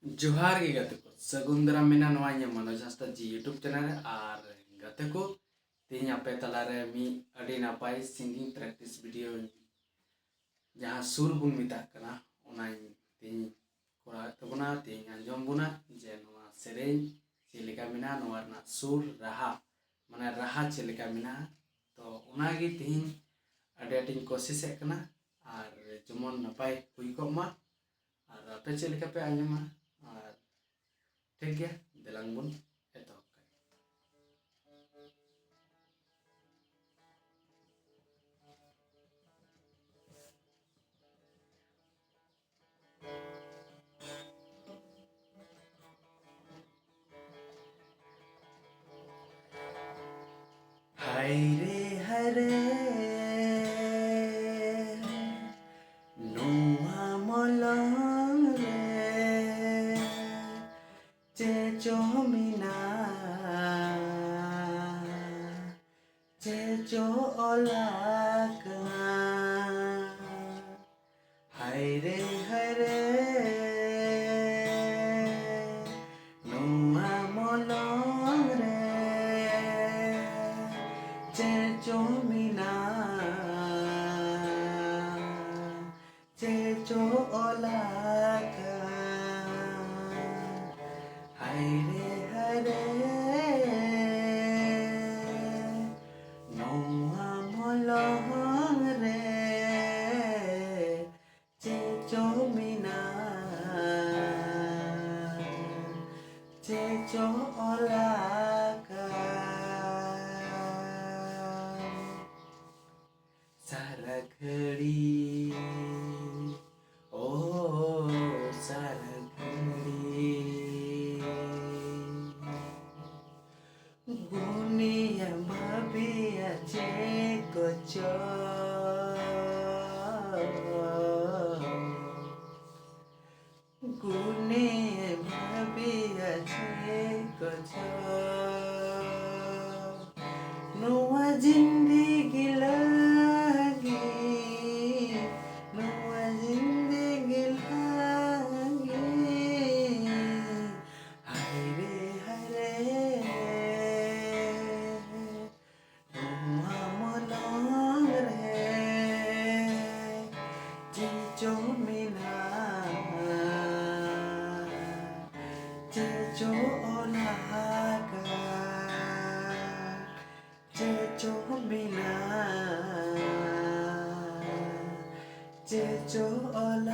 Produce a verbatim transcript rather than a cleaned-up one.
ᱡᱚᱦᱟᱨ ᱜᱮ ᱜᱟᱛᱮ ᱠᱚ, ᱥᱟᱹᱜᱩᱱ ᱫᱟᱨᱟᱢ ᱢᱮᱱᱟᱜᱼᱟ ᱱᱚᱣᱟ ᱤᱧᱟᱹᱜ ᱢᱚᱱᱳᱡᱽ ᱦᱟᱸᱥᱫᱟ ᱡᱤ YouTube ᱪᱮᱱᱮᱞ ᱨᱮ᱾ ᱟᱨ ᱜᱟᱛᱮ ᱠᱚ, ᱛᱮᱦᱮᱧ ᱟᱯᱮ ᱛᱟᱞᱟᱨᱮ ᱢᱤᱫ ᱟᱹᱰᱤ ᱱᱟᱯᱟᱭ ᱥᱤᱝᱜᱤᱝ ᱯᱨᱮᱠᱴᱤᱥ ᱵᱷᱤᱰᱤᱭᱳ ᱡᱟᱦᱟᱸ ᱥᱩᱨ ᱵᱚᱱ ᱢᱮᱛᱟᱜ ᱠᱟᱱᱟ, ᱚᱱᱟᱧ ᱛᱮᱦᱮᱧ ᱠᱚᱨᱟᱣᱮᱫ ᱛᱟᱵᱚᱱᱟ᱾ ᱛᱮᱦᱮᱧ ᱟᱸᱡᱚᱢ ᱵᱚᱱᱟ ᱡᱮ ᱱᱚᱣᱟ ᱥᱮᱨᱮᱧ ᱪᱮᱫ ᱞᱮᱠᱟ ᱢᱮᱱᱟᱜᱼᱟ, ᱱᱚᱣᱟ ᱨᱮᱱᱟᱜ ᱥᱩᱨ ᱨᱟᱦᱟ, ᱢᱟᱱᱮ ᱨᱟᱦᱟ ᱪᱮᱫ ᱞᱮᱠᱟ ᱢᱮᱱᱟᱜᱼᱟ᱾ ᱛᱚ ᱚᱱᱟᱜᱮ ᱛᱮᱦᱮᱧ ᱟᱹᱰᱤ ᱟᱸᱴᱤᱧ ᱠᱳᱥᱤᱥᱮᱫ ᱠᱟᱱᱟ, ᱟᱨ ᱡᱮᱢᱚᱱ ᱱᱟᱯᱟᱭ ᱦᱩᱭ ᱠᱚᱜ ᱢᱟ᱾ ᱟᱨ ᱟᱯᱮ ᱪᱮᱫ ᱞᱮᱠᱟ ᱯᱮ ᱟᱸᱡᱚᱢᱟ? ᱟᱨ ᱴᱷᱤᱠ ᱜᱮᱭᱟ, ᱫᱮᱞᱟᱝ ᱵᱚᱱ ᱮᱛᱚᱦᱚᱵ ᱠᱟᱜ᱾ ᱦᱟᱭ ᱨᱮ ᱦᱟᱭ ᱨᱮ, ᱱᱚᱣᱟ ᱢᱚᱞᱚᱝ ᱨᱮ ᱪᱮᱫ ᱪᱚ ᱢᱮᱱᱟᱜ, ᱪᱮᱫ ᱪᱚ ᱚᱞ ᱟᱠᱟᱱ᱾ ᱦᱟᱭ ᱨᱮ ᱦᱟᱭ ᱨᱮ, ᱱᱚᱣᱟ ᱢᱚᱞᱚᱝ ᱨᱮ ᱪᱮᱫ ᱪᱚ ᱢᱮᱱᱟᱜ, ᱪᱮᱫ ᱪᱚ ᱚᱞ ᱟᱠᱟᱱ᱾ ᱦᱟᱭ ᱨᱮ ᱦᱟᱭ ᱨᱮ, ᱱᱚᱣᱟ ᱢᱚᱞᱚᱝ ᱨᱮ ᱪᱮᱫ ᱪᱚ ᱢᱮᱱᱟᱜ, ᱪᱮᱫ ᱪᱚ ᱚᱞ ᱟᱠᱟᱱ᱾ ᱥᱟᱨᱟ ᱜᱷᱟᱹᱲᱤ, ᱳ ᱥᱟᱨᱟ ᱜᱷᱟᱹᱲᱤ, ᱜᱩᱱᱤᱭᱟ ᱵᱷᱟᱹᱵᱤᱭᱟ ᱪᱮᱫ ᱠᱚᱪᱚ, ᱜᱩᱱᱤ ᱵᱷᱟᱹᱵᱤᱭᱟ ᱪᱮᱫ ᱠᱚᱪᱚ᱾ ᱪᱮᱫ ᱪᱚ ᱚᱞ ᱟᱠᱟᱫ, ᱪᱮᱫ ᱪᱚ ᱢᱮᱱᱟᱜ, ᱪᱮᱫ ᱪᱚ ᱚᱞ